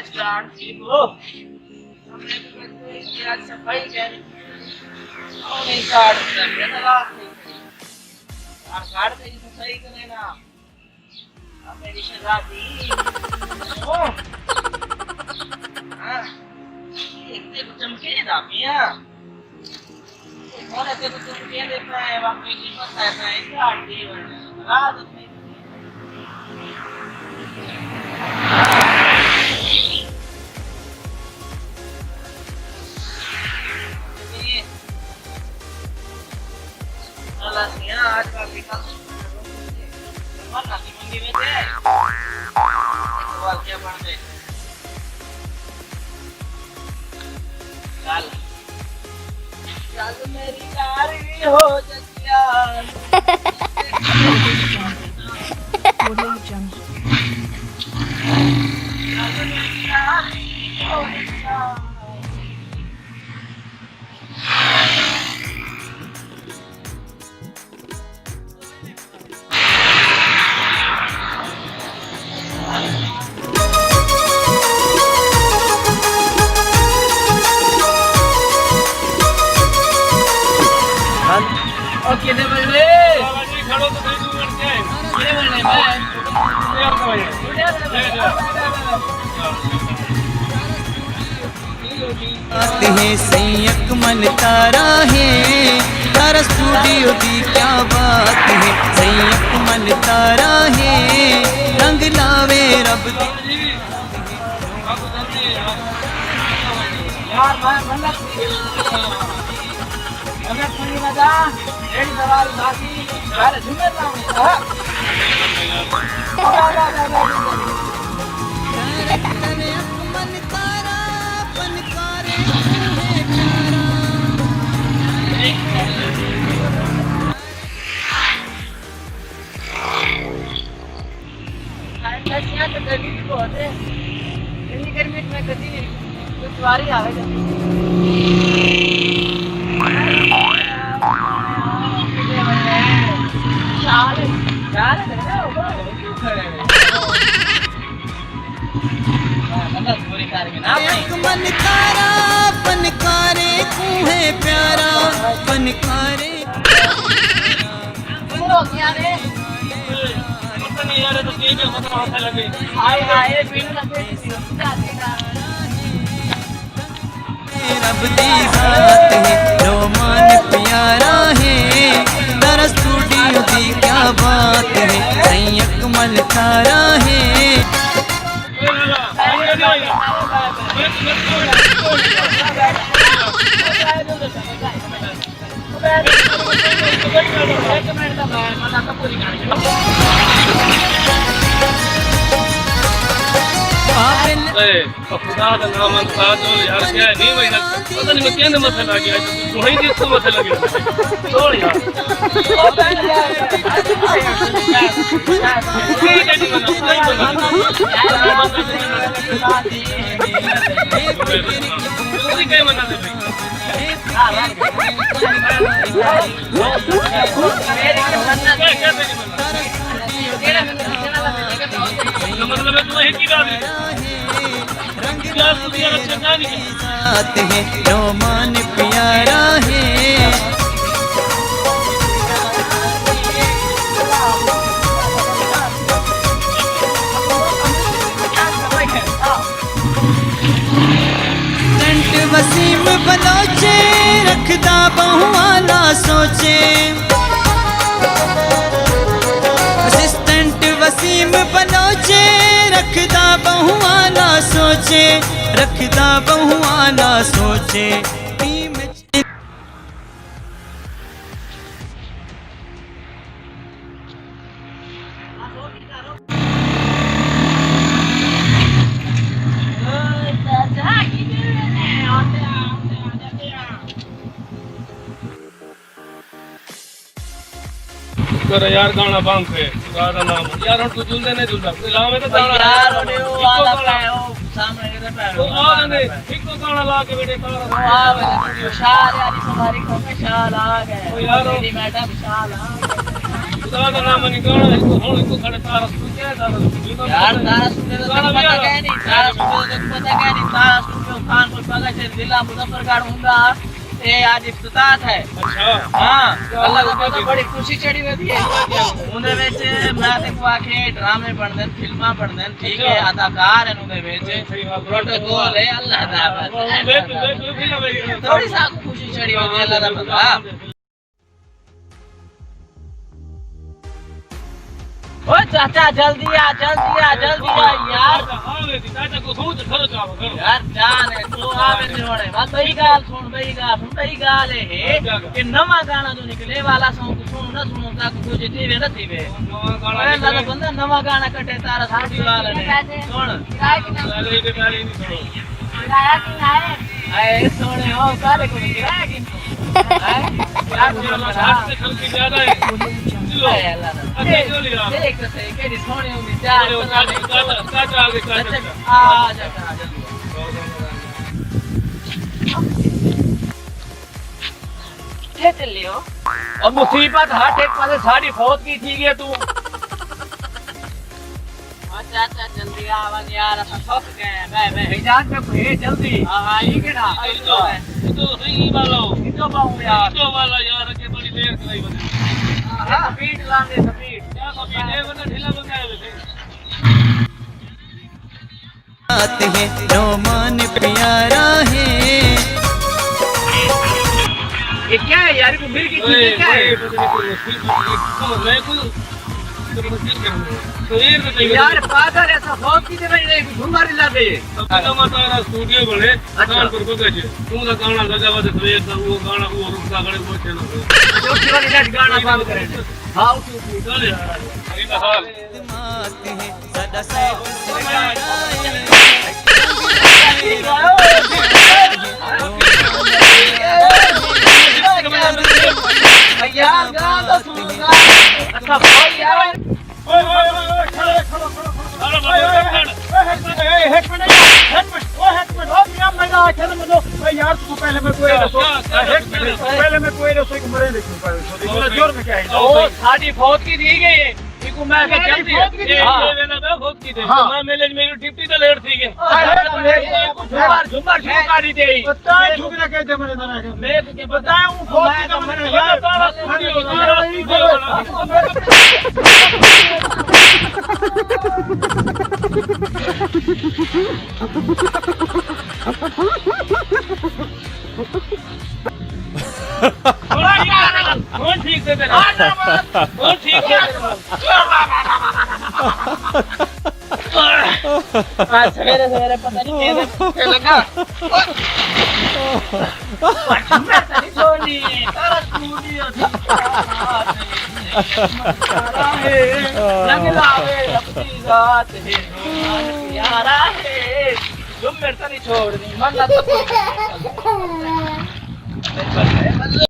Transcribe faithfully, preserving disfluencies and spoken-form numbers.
اسٹارٹ تھی وہ۔ ہم نے بھی کوئی کیا صفائی کر۔ اور نہیں اسٹارٹ ہوتا، میرا تو رات نہیں کری۔ اور گاڑ میری تو صحیح کرے نا۔ اب میری شہزادی۔ او۔ ہاں۔ ایک تے چمکے دا پیا۔ چل۔ چل میری یاری ہو جگیا۔ چل میری یاری ہو جگیا۔ او کیݙے ولے؟ بابا جی، کھڑو تو صحیح، توں بن کے آئے۔ کیݙے ولے میں؟ بات ہے، سئیں اکمل تارا ہے، تارا اسٹوڈیو دی کیا بات ہے، سئیں اکمل تارا ہے، رنگ لاوے رب دی۔ ٹھنڈ لگیاں تے گرمی وی بہت ہے۔ اتنی گرمی وچ میں کدی نہیں، کوئی سواری آوے کدی۔ شال، شال ہے نا، اوپر کیوں کھڑے ہیں؟ ہاں، مطلب پوری کر کے نا اپنی۔ اکمل تارا فنکارے کوں ہے پیارا، فنکارے۔ رب دی ذات ہے، رومان پیارا ہے، تارا اسٹوڈیو دی کیا بات ہے، سئیں اکمل تارا ہے۔ اے، خدا دا نام انت تاجل یار، کیا ہے؟ نہیں بھائی، پتہ نہیں میں کہنے متھے لگ گیا، تو ہی جس کو متھے لگے۔ چھوڑ یار۔ نہیں، نہیں، نہیں، نہیں، نہیں۔ تسی کہیں منع دے بھائی۔ مطلب ہے تمہیں ہکی ڈال دی۔ رنگ یار، تم یار اچھے کہاں نہیں۔ ذات ہے، رومان پیارا ہے۔ ٹنٹ وسیم بلوچے، رکھدا ٻہوں آلا سوچے۔ اسسٹنٹ وسیم بلوچے، رکھدا ٻہوں آلا سوچے، رکھدا ٻہوں آلا سوچے۔ ٹیم اچ۔ کر یار، گانا بند تے، خدا دا نام۔ یار، ہݨ توں جلدے نہیں جلدا۔ کوئی لاوے تے او گانا۔ یار، اونے او ہکو آلا گانا۔ پے، او سامنے کیتے پے؟ او آ ویندے، ہکو گانا لا کے ویڈے تارا۔ او آ ویندے، شال یاری سواری کو شال آ گئے۔ او یار، او میری میڈم شال آ گئے۔ خدا دا نام نہیں، گانا ہکو، ہݨ ہکو کھڑے تارا سن کے تارا سن۔ یار، تارا سن کے تو گانا پتہ کیا نہیں، تارا سن کے تو پتہ کیا نہیں، تارا سن کے خان کو پگا سے ضلع مظفر گڑھ ہوندا۔ اے اڄ افتتاح ہے۔ اچھا۔ ہاں، اللہ دا بندہ بڑی خوشی چڑھی ودی ہے۔ اوندے وچ میں تیکوں آکھے ڈرامے بݨدن، فلماں بݨدن، ٹھیک ہے، اچھا۔ اداکار ہیں اوندے وچ، صحیح بات۔ پروٹوکول ہے، اللہ دا بس۔ بالکل، بالکل، بالکل۔ تھوڑی سا خوشی چڑھی ودی ہے، اللہ دا بندہ۔ او چاچا، جلدی آ، جلدی آ، جلدی آ یار۔ چاچا، کو سوچ کھڑو چاو، کھڑو۔ یار جان ہے، تو آوے تے ہونے۔ بس بئی ڳالھ سُݨ، بئی ڳالھ سُݨ، بئی ڳالھ اے ہے کہ نواں گانا جو نکلے والا سو، سُݨو نہ سُݨو، تاں کجھ تھیوے نہ تھیوے۔ نواں گانا اے اللہ دا بندہ، نواں گانا کڈھے تارا ساݙی والا نے۔ سُݨ۔ اے سونے ہو، سارے کو کرایہ کن؟ ہیں؟ یار، میرا ہاتھ سے خلقی زیادہ ہے۔ اے اللہ دا۔ اچھا، جو لیا۔ دیکھ تو صحیح، کیڑی سونے ہوندی، چار سونے ہوندی، چار، چار، چار، چار۔ اچھا، آ، آ، جا، جا، جا۔ کتھے چلے ہو؟ او مصیبت، ہٹ ہک پاسے، ساݙی فوت کی تھی ڳئی توں۔ او چاچا، جلدی آ ونڄ یار، اساں تھک ڳئے ہیں، بہہ، بہہ۔ بھئی جان، میں کوئی ہے جلدی۔ ہاں، ہاں، ٹھیک ہے نا؟ ادھر، ادھر، ادھر والا۔ ادھر باؤں یار۔ ادھر والا یار، اڳے بڑی دیر کرائی ودے۔ ہاں، سپیڈ لاندے، سپیڈ۔ کیا سپیڈ ہے؟ بندہ ڈھیلا بندہ ہے ویسے۔ بات ہے، رومان پیارا ہے۔ یہ کیا ہے یار؟ یہ مل کی چیزیں کیا ہے؟ یار پاگل ہے، سب بہت چیزیں بن رہی ہیں، گھوم ماری لا دے۔ سب کا مطلب ہے اسٹوڈیو بنے، اچھا۔ کان پر بگا جے۔ توں دا گانا لگا وا تے سویر دا وہ گانا، وہ رکدا کھڑے، وہ چینل۔ جو کیوں نہیں گانا بند کرے۔ ہاں، اٹھی، اٹھی۔ چل یار، یہ حال۔ اوئے، اوئے، اوئے، اوئے، کھڑو، کھڑو، کھڑو، کھڑو۔ اوئے، اوئے، اوئے، ہک منٹ، ہک منٹ، اوئے، ہک منٹ، اوئے، میاں، میں نہ آکھیا نا منو۔ اوئے یار، توں پہلے میں کوئی ݙسو، ہک منٹ، پہلے میں کوئی ݙسو، ہک مرے دیکھو، پہلے ݙسو، تیرا جرم کیا ہے؟ او، ساݙی فوت کی تھی ڳئی ہے۔ ایکوں میں آکھیا جلدی ہے۔ فوت کی تھی؟ ہاں۔ اے ویلا میں فوت کی تھی۔ ہاں۔ میں میلے میری ڈیوٹی تے لیٹ تھی ڳئے۔ ہائے، ہائے، ہائے۔ جھمر، جھمر شروع کر ݙتے۔ پتہ ہے، جھک نہ کہتے میں نے نہ کہا۔ میں بتایا ہوں، فوت کی تھی میں نے یار۔ ہݨ ٹھیک ہے تیرا۔ ہݨ ٹھیک ہے تیرا۔ آج سویرے سویرے پتہ نہیں کیسے لگا۔ لگ لاوے رب دی ذات ہے، پیارا ہے۔ تم میرے تو نہیں چھوڑنی، من نہ تو۔